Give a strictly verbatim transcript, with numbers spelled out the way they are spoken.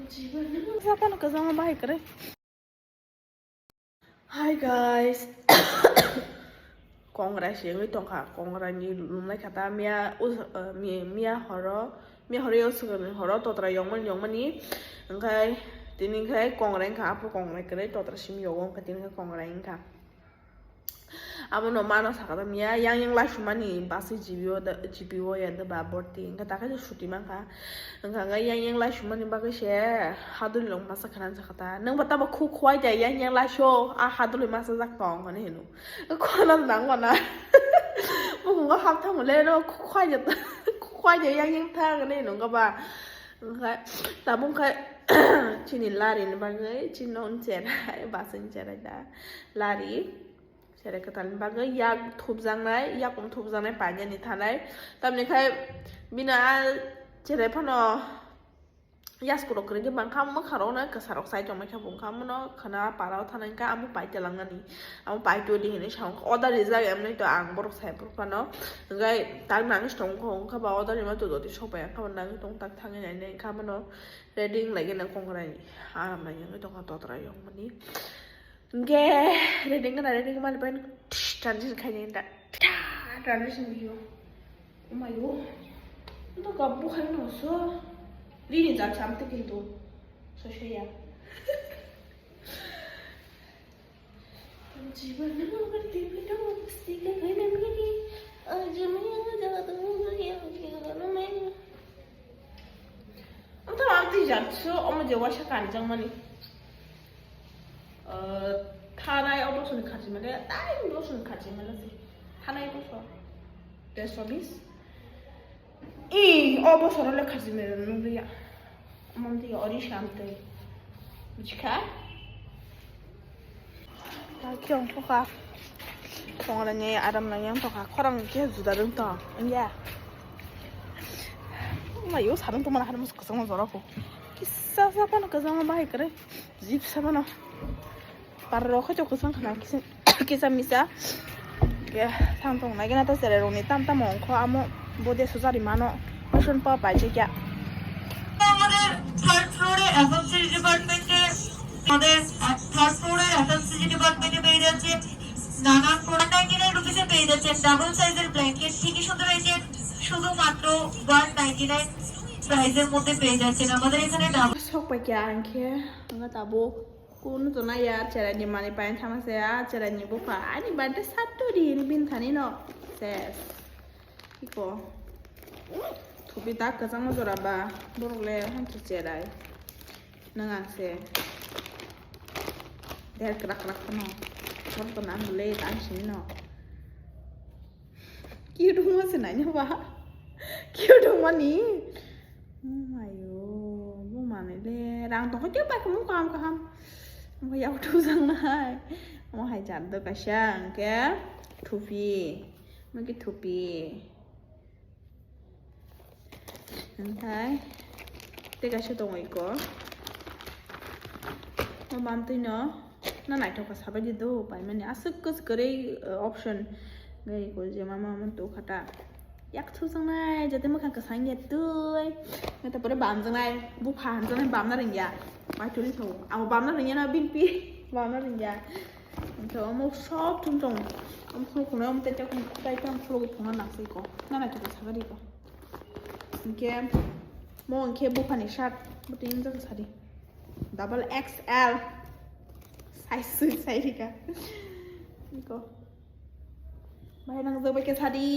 Hi guys. Kongrai se wngwi tongkha, kongrai ni lumlai kha ta miya us-, uh, mi-, miya horo, miya horo usukani horo totra yongmani yongmani, wngkhai tini khai kongrai wngkha, aphuru kongrai kwrwi totra simi yogo wngkha tini khai kongrai wngkha. Abono mano sakha ta miya yang yang laisumani baswi G B o da, G B o ya da ba borti wngkha ta khe suti mankha. Wngkha khe yang yang laisumani bagwi se hadulwi rok masa khana sakha ta. Nwng bo tamo khu khwai ja yang yang laiso a hadulwi masa jak tong hwnwi hino. Khwna nang wana. Mukhungo hap tamo le no khu khwai ja khu khwai ja yang yang thang hwnwi hino wngkha ba. Wngkha tabuk wngkha chini lari ni bagwi chini non cherai baswi cherai da lari. Cherai kwtalni bagwi yak thupjaknai, yakung thupjaknai painani thanai. Tamni khai bini a cherai phano yasku rok kwrwi khe bangkha mwkha rok no kwsa rok sai tongmai kha bungkha mono khwna para o thanai kha amo pai telangnani. Amo pai tuli hinwi sa wngkha order rijak emni to ang borok sai phuru phano. Hwnkhe tak nangwi se tongkha wngkha ba order rima to doti sok bai wngkha ba nangwi tong tak thangwi nainai wngkha mono ready wnglaigena kongrai aram nai wngwi tongkha totra yongmani. Hingke ready wngkha na ready wngmani bai transition khainai da transition video. Omayo. Ito gabbu khai no so. Rini jat samte kintu. So so ya. Jiban na masti ka kaina mini. Aaj main jadu gaya gaya main. Ang tama ang tijak so omo je wasa kanjang mani. Thanai obo soni kharji male, tai obo soni kharji male se. Thanai obo so. Te solis. I obo soro le kharji male nungriya. Amam tiya ori shamte. Buchka? Khe ongkha. Tongrani aram nang yang tokha. Khorang khe juda rung tong. Iya. Mayo sarung tongmani hari musu kwchangma jorako. Kisa sa phano kwchangma bahai kwrwi. Jip sa phano. Parrok khe chok kwchang khna kisa, kisa misa. Khe thang tong nai gana ta cherai rokni tam tam ongkho amo bode sujari mano. Fashion pa pai chekya. আমাদের থার্ড ফ্লোরে এফএমসিজি ডিপার্টমেন্টে আমাদের থার্ড ফ্লোরের এফএমসিজি ডিপার্টমেন্টে পেয়ে যাচ্ছে নানান product ninety nine রুপিসে পেয়ে যাচ্ছেন ডাবল সাইজের ব্ল্যাঙ্কেট থেকে শুরু হয়েছে শুধুমাত্র ওয়ান নাইনটি নাইন প্রাইসের মধ্যে পেয়ে যাচ্ছেন আমাদের এখানে double Sok pai kya ang khe, ang tabuk. Kunu to na ya cherai ni mani pain thama se a cherai ni bupha ani bante sat to di ni bin thani no. Ses. Iko. Thupi tak kwchangma jora ba borok le han to cherai. Nang ang se. Der krak krak no. Borok to nang le tang sini no. Cute wngma se naina ba. Cute wngmani. Mayo, bo manwi le rang tongkha khe bai khe mung kaham kaham. Omo yak thujaknai. Omo hai jat do kaisa hwnkhe thupi. Omo khe thupi. Hwnkhe tei kaisa tongo iko. O mamtwi no. Na naithok kha sabai di do paimani aswk kwchwrwi, uh, option gai ko je mama mon to khata yak thu sangnai jate mwkhang kwsang ya twi. Nang ta pore bam jangnai bupha han jangnai bamna ringya. Bai tuli tho amo bamna ringya na bimpi bamna ringya. To amo sok thum tong am khulu khuna am te chak tai tam khulu khuna na siko na naithok kha sabai di ko. Hwnkhe mo hwnkhe buphani shirt butui wngjakha sadi. Double X L. Size sui sai rika. Iko. Bahai nang jagbai khe sadi.